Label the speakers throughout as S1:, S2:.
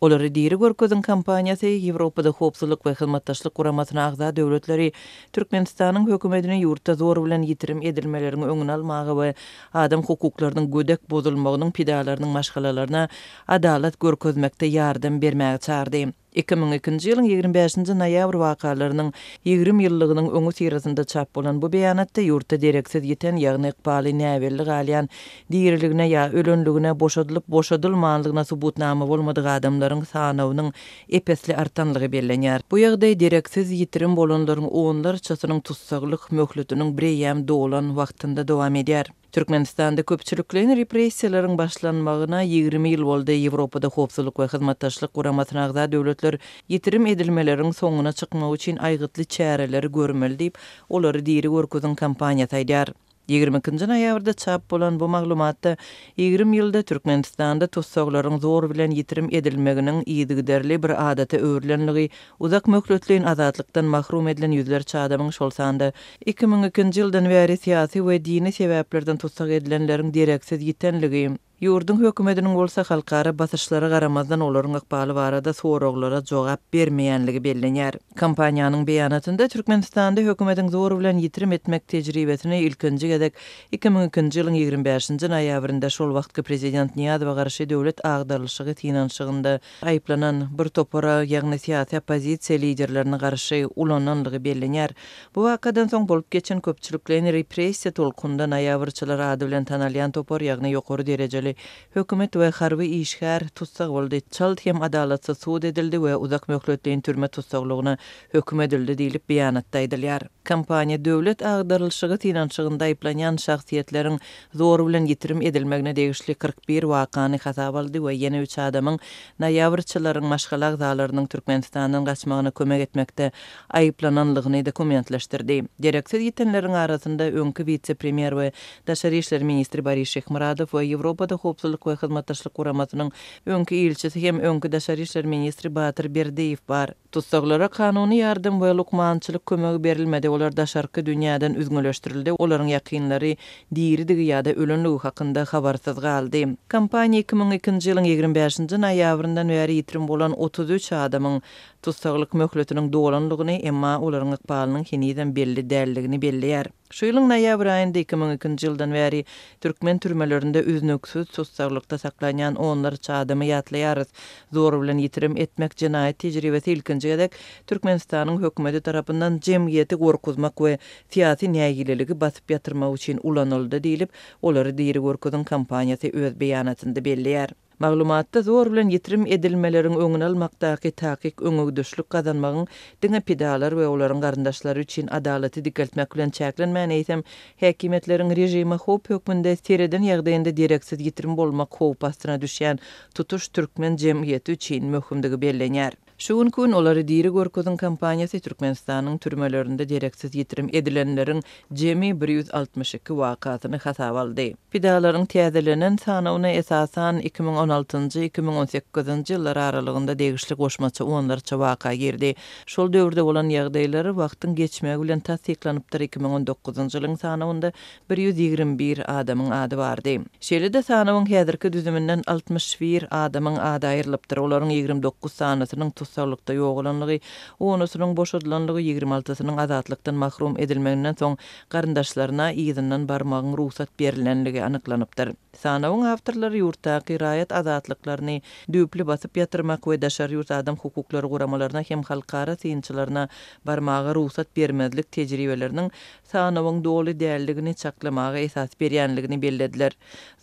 S1: Olary diri görkeziň kampaniýasy Ýewropada Howpsuzlyk we Hyzmatdaşlyk Guramasyna agza döwletleri Türkmenistanyň hökümetini ýurtda zor bilen ýitirim edilmeleriň öňüni almaga we adam hukuklarynyň gödek bozulmagynyň pidalarynyň maşgalalaryna adalat görkezmekde ýardam bermäge çagyrdy. 2002-nji ýylyň 25-nji noýabr wakalarynyň 20 ýyllygynyň öňüsyrasynda çap bolan bu beýanatda ýurtda dereksiz ýiten, ýagny ykbaly näbelli galýan, diriligine ýa ölenligine, boşadylyp-boşadylmanlygyna subutnama bolmadyk adamlaryň sanawynyň ep-esli artanlygy bellenýär. Bu ýagdaý dereksiz ýitirim bolanlaryň onlarçasynyň tussaglyk möhletiniň bireýýäm dolan wagtynda dowam edýär. Türkmenistanda köpçülikleýin repressiýalaryň başlanmagyna 20 ýyl boldy. Ýewropada Howpsuzlyk we Hyzmatdaşlyk Guramasyna agza döwletler ýitirim edilmeleriň soňuna çykmak üçin aýgytly çäreleri görmeli diýip, Olary diri görkeziň kampaniýasy aýdýar. 22-nji noýabrda çap bolan bu maglumatda 20 ýylda Türkmenistanda tussaglaryň zor bilen ýitirim edilmeginiň yzygiderli bir adata öwrülenligi, uzak möhletleýin azatlykdan mahrum edilen ýüzlerçe adamyň, şol sanda 2002-nji ýyldan bäri syýasy we dini sebäplerden tussag edilenleriň dereksiz ýitenligi, Ýurduň hökümetiniň bolsa halkara basyşlara garamazdan olaryň ykbaly barada soraglara jogap bermeýänligi bellenýär. Kompaniýanyň beýanatynda Türkmenistanda hökümetiň zor bilen ýitirim etmek tejribesini ilkinji gezek 2002-nji ýylyň 25-nji noýabrynda şol wagtky prezident Nyýazowa garşy döwlet agdarylyşygy synanyşygynda aýyplanan bir topara, ýagny syýasy oppozisiýa liderlerine garşy ulananlygy bellenýär. Bu wakadan soň bolup geçen köpçülikleýin repressiýa tolkunynda noýabrçylar ady bilen tanalýan topar, ýagny ýokary derejeli hökümet we harby işgär tussag boldy, çalt hem adalatsyz sud edildi we uzak möhletleýin türme tussaglygyna höküm edildi diýlip, beýanatda aýdylýar. Kompaniýa döwlet agdarylyşygy synanyşygynda aýyplanýan şahsyýetleriň zor bilen ýitirim edilmegine degişli 41 wakany hasaba aldy we ýene üç adamyň noýabrçylaryň maşgala agzalarynyň Türkmenistandan gaçmagyna kömek etmekde aýyplananlygyny dokumentleşdirdi. Dereksiz ýitenleriň arasynda öňki wise-premýer we daşary işler ministri Boris Şyhmyradow we Ýewropada Howpsuzlyk we Hyzmatdaşlyk Guramasynyň öňki ilçisi hem öňki daşary işler ministri Batyr Berdiýew bar. Tussaglara kanuny ýardam we lukmançylyk kömegi berilmedi, olar daşarky dünýäden üzňeleşdirildi, olaryň ýakynlary diridigi ýa-da ölenligi hakynda habarsyz galdy. Kompaniýa 2002-nji ýylyň 25-nji noýabryndan bäri ýitirim bolan 33 adamyň tussaglyk möhletiniň dolanlygyny, emma olaryň ykbalynyň henizem belli däldigini belleýär. Şu ýylyň noýabr aýynda 2002-nji ýyldan bäri türkmen türmelerinde üznüksiz tussaglykda saklanýan onlarça adamy ýatlaýarys. Zor bilen ýitirim etmek jenaýat tejribesi ilkinji gezek Türkmenistanyň hökümeti tarapyndan jemgyýeti gorkuzmak we syýasy nägileligi basyp ýatyrmak üçin ulanyldy diýlip, Olary diri görkeziň kampaniýasy öz beýanatynda belleýär. Maglumatda zor bilen ýitirim edilmeleriň öňüni almakdaky takyk öňegidişlik gazanmagyň diňe pidalar we olaryň garyndaşlary üçin adalaty dikeltmek bilen çäklenmän, eýsem, häkimiýetleriň režime howp hökmünde sereden ýagdaýynda dereksiz ýitirim bolmak howpy astyna düşýän tutuş türkmen jemgyýeti üçin möhümdigi bellenýär. Şu günki gün Olary diri görkeziň kampaniýasy Türkmenistanyň türmelerinde dereksiz ýitirim edilenleriň jemi 162 wakasyny hasaba aldy. Pidalaryň täzelenen sanawyna esasan 2016-njy, 2018-nji ýyllar aralygynda degişli goşmaça onlarça waka girdi. Şol döwürde bolan ýagdaýlar wagtyň geçmegi bilen tassyklanypdyr, 2019-njy ýylyň sanawynda 121 adamyň ady bardy. Şeýle-de sanawyň häzirki düzüminden 61 adamyň ady aýrylypdyr, olaryň 29 sanysynyň tussaglykda ýogalanlygy, onusynyň boşadylanlygy, 26-synyň azatlykdan mahrum edilmeginden soň garyndaşlaryna yzyndan barmagyň rugsat berlenligi anyklanypdyr. Sanawyň awtorlary ýurtdaky raýat azatlyklaryny düýpli basyp ýatyrmak we daşary ýurt adam hukuklary guramalaryna hem halkara synçylaryna barmaga rugsat bermezlik tejribeleriniň sanawyň doly däldigini çaklamaga esas berýänligini bellediler.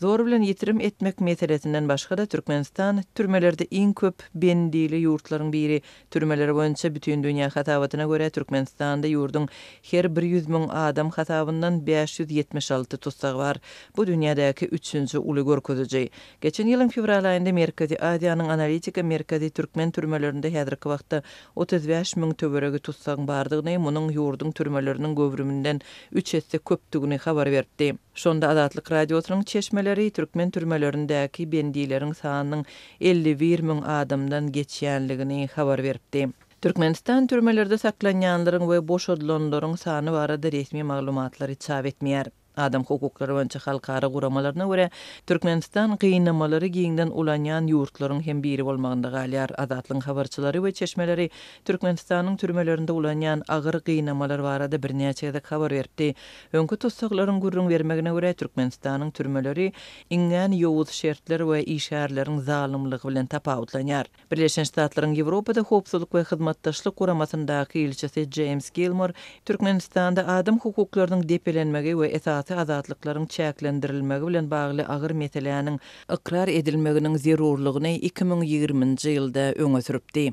S1: Zor bilen ýitirim etmek meselesinden başga-da Türkmenistan türmelerde iň köp bendili ýurtlaryň biri. Türmeler boýunça Bütindünýä hasabatyna görä Türkmenistanda ýurduň her bir 100 müň adam hasabyndan 576 tussag bar. Bu dünýädäki üçünji uly görkeziji. Geçen ýylyň fewral aýynda Merkezi Aziýanyň analitika merkezi türkmen türmelerinde häzirki wagtda 35 müň töweregi tussagyň bardygyny, munuň ýurduň türmeleriniň göwrüminden üç esse köpdügini habar beripdi. Şonda Azatlyk Radiosynyň çeşmeleri türkmen türmelerindäki bendileriň sanynyň 51 müň adamdan geçýänligini habar beripdi. Türkmenistan türmelerde saklanýanlaryň we boşadylanlaryň sany barada resmi maglumatlary çap etmeýär. Adam hukuklary boýunça halkara guramalaryna görä, Türkmenistan gynamalary giňden ulanýan ýurtlaryň hem biri bolmagynda galýar. Azatlygyň habarçylary we çeşmeleri Türkmenistanyň türmelerinde ulanýan agyr gynamalar barada birnäçe gezek habar beripdi. Öňki tussaglaryň gürrüň bermegine görä, Türkmenistanyň türmeleri iňňän ýowuz şertler we işgärleriň zalymlygy bilen tapawutlanýar. Birleşen Ştatlaryň Ýewropada Howpsuzlyk we Hyzmatdaşlyk Guramasyndaky ilçisi Jeýms Gilmor Türkmenistanda adam hukuklarynyň depelenmegi we esasy azatlyklaryň çäklendirilmegi bilen bagly agyr meseläniň ykrar edilmeginiň zerurlygyny 2020-nji ýylda öňe sürüpdi.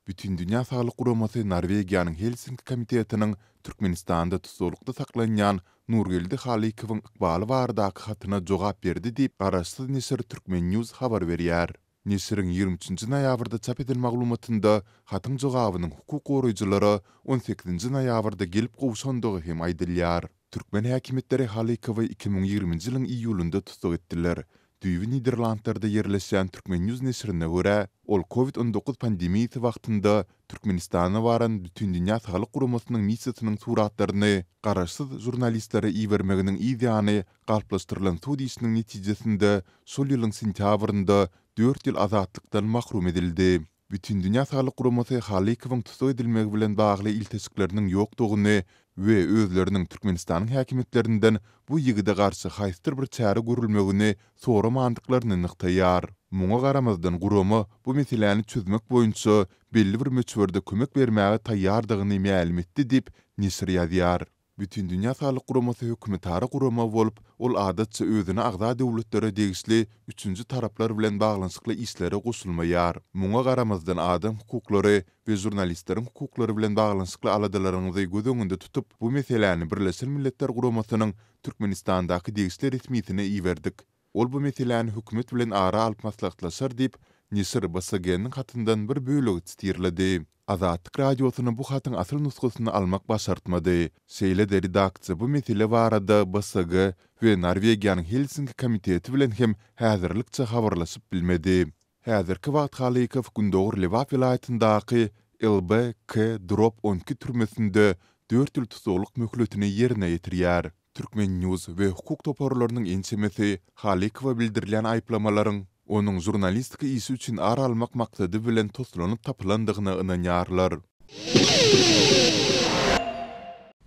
S2: Bütindünýä Saglyk Guramasy Norwegiýanyň Helsinki komitetiniň Türkmenistanda tussaglykda saklanýan Nurgeldi Halykowyň ykbaly baradaky hatyna jogap berdi diýip, garaşsyz neşir Turkmen. News habar berýär. Neşiriň 23 nji noýabrda çap eden maglumatynda hatyň jogabynyň hukuk goraýjylara on sekizinji noýabrda gelip gowşandygy hem aýdylýar. Türkmen häkimiýetleri Halykowy 2020-nji ýylyň iýulynda tussag etdiler. Düýbi Niderlandlarda ýerleşýän Turkmen. News neşirine görä, ol Covid 19 pandemiýasy wagtynda Türkmenistana baran Bütindünýä Saglyk Guramasynyň missiýasynyň suratlaryny garaşsyz žurnalistlere ibermeginiň yz ýany galplaşdyrylan sud işiniň netijesinde şol ýylyň sentýabrynda dört ýyl azatlykdan mahrum edildi. Bütindünýä Saglyk Guramasy Halykowyň tussag edilmegi bilen bagly ilteşikleriniň ýokdugyny we özleriniň Türkmenistanyň häkimiýetlerinden bu ýigide garşy haýsydyr bir çäre görülmegini soramandyklaryny nygtaýar. Muňa garamazdan gurama bu meseläni çözmek boýunça belli bir möçberde kömek bermäge taýýardygyny mälim etdi diýip, neşir ýazýar. Bütindünýä Saglyk Guramasy hökümetara gurama bolup, ol adatça özüne agza döwletlere degişli üçünji taraplar bilen baglanyşykly işlere goşulmaýar. Muňa garamazdan adam hukuklary we žurnalistleriň hukuklary bilen baglanyşykly aladalaryňyzy göz öňünde tutup, bu meseläni Birleşen Milletler Guramasynyň Türkmenistandaky degişli resmisine iberdik. Ol bu meseläni hökümet bilen ara alyp maslahatlaşar diýip, neşir BSG-niň hatyndan bir bölegi sitirledi. Azatlyk Radiosyna bu hatyň asyl nusgasyny almak başartmady. Şeýle-de redaksiýa bu mesele barada BSG we Norwegiýanyň Helsinki komiteti bilen hem häzirlikçe habarlaşyp bilmedi. Häzirki wagt Halykow gündogar Lebap welaýatyndaky LBK drop 12 türmesinde dört ýyl tussaglyk möhletini ýerine ýetirýär. Turkmen. News we hukuk toparlarynyň ençemesi Halykowa bildirilýän aýyplamalaryň onuň žurnalistika işi üçin ar almak maksady bilen toslanyp tapylandygyna ynanýarlar.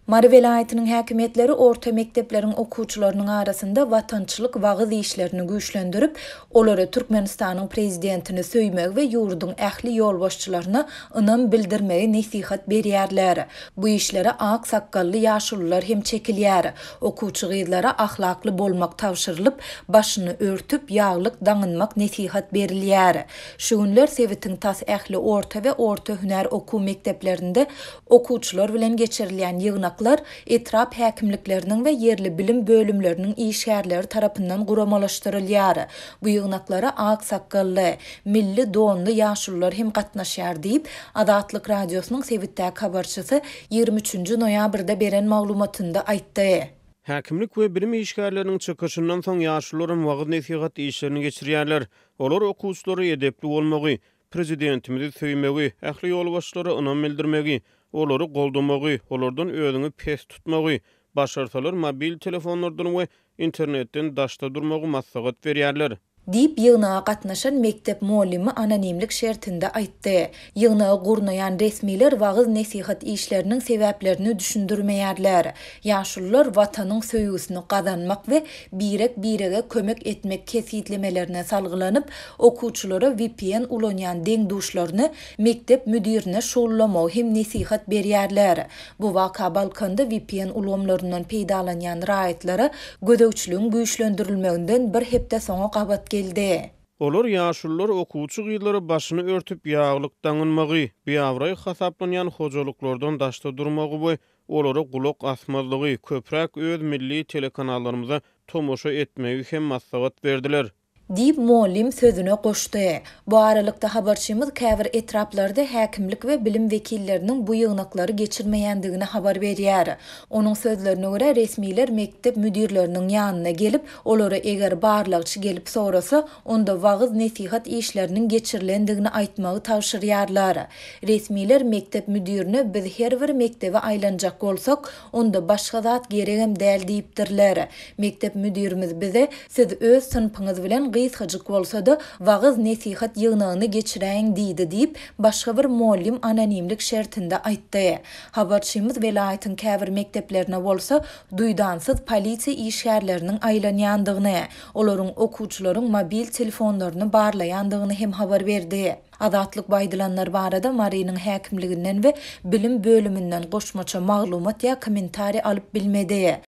S3: Mary welaýatynyň häkimiýetleri orta mekdepleriň okuwçylarynyň arasynda watançylyk wagyz işlerini güýçlendirip, olara Türkmenistanyň Prezidentini söýmegi we ýurduň ähli ýolbaşçylaryna ynam bildirmegi nesihat berýärler. Bu işlere ak sakgally ýaşulular hem çekilýär. Okuwçy gyzlara ahlakly bolmak tabşyrylyp, başyny örtüp, ýaglyk daňynmak nesihat berilýär. Şu günler sebitiň tas ähli orta we orta hünär okuw mekdeplerinde okuwçylar bilen geçirilýän ýygnaklar etrap häkimlikleriniň we ýerli bilim bölümleriniň işgärleri tarapyndan guramalaşdyrylýar. Bu ýygnaklara ak sakgally, milli donly ýaşulular hem gatnaşýar diýip, Azatlyk Radiosynyň sebitdäki habarçysy 23 nji noýabrda beren maglumatynda aýtdy.
S4: Häkimlik we bilim işgärleriniň çykyşyndan soň ýaşulularam wagyz-nesihat işlerini geçirýärler. Olar okuwçylara edepli bolmagy, Prezidentimizi söýmegi, ähli ýolbaşçylara ynam bildirmegi, olary goldamagy, olardan özüňi pes tutmagy, başarsalar mobil telefonlardan we internetden daşda durmagy maslahat berýärler.
S3: Diýip, ýygnaga gatnaşan mekdep mugallymy anonimlik şertinde aýtdy. Ýygnagy gurnaýan resmiler wagyz-nesihat işleriniň sebäplerini düşündirmeýärler. Ýaşulular Watanyň söýgüsini gazanmak we birek-birege kömek etmek kesgitlemelerine salgylanyp, okuwçylara vpn ulanýan deň-duşlaryny mekdep müdirine şugullamagy hem nesihat berýärler. Bu waka Balkanda vpn ulgamlaryndan peýdalanýan raýatlara gözegçiligiň güýçlendirilmeginden bir hepde soňa gabat geldi.
S4: Olar ýaşulular okuwçy gyzlara başyny örtüp ýaglyk daňynmagy, biabraý hasaplanýan hojalyklardan daşda durmagy we olara gulak asmazlygy, köpräk öz milli telekanallarymyza tomaşa etmegi hem maslahat berdiler.
S3: Diýip, mugallym sözüne goşdy. Bu aralykda, habarçymyz käbir etraplarda häkimlik we bilim wekilleriniň bu ýygnaklary geçirmeýändigini habar berýär. Onuň sözlerine görä, resmiler mekdep müdirleriniň ýanyna gelip, olara eger barlagçy gelip sorasa, onda wagyz-nesihat işleriniň geçirilendigini aýtmagy tabşyrýarlar. Resmiler mekdep müdirine biz her bir mekdebe aýlanjak bolsak, onda başga zat geregem däl diýipdirler. Mekdep müdirimiz bize, Siz öz synpyňyz bilen gysgajyk bolsa-da, wagyz-nesihat ýygnagyny geçiräýiň diýdi diýip, başga bir mugallym anonimlik şertinde aýtdy. Habarçymyz welaýatyň käbir mekdeplerine bolsa, duýdansyz polisiýa işgärleriniň aýlanýandygyny, olaryň okuwçylaryň mobil telefonlaryny barlaýandygyny hem habar berdi. Azatlyk bu aýdylanlar barada Marynyň häkimliginden we bilim bölüminden goşmaça maglumat ýa kommentariý alyp bilmedi.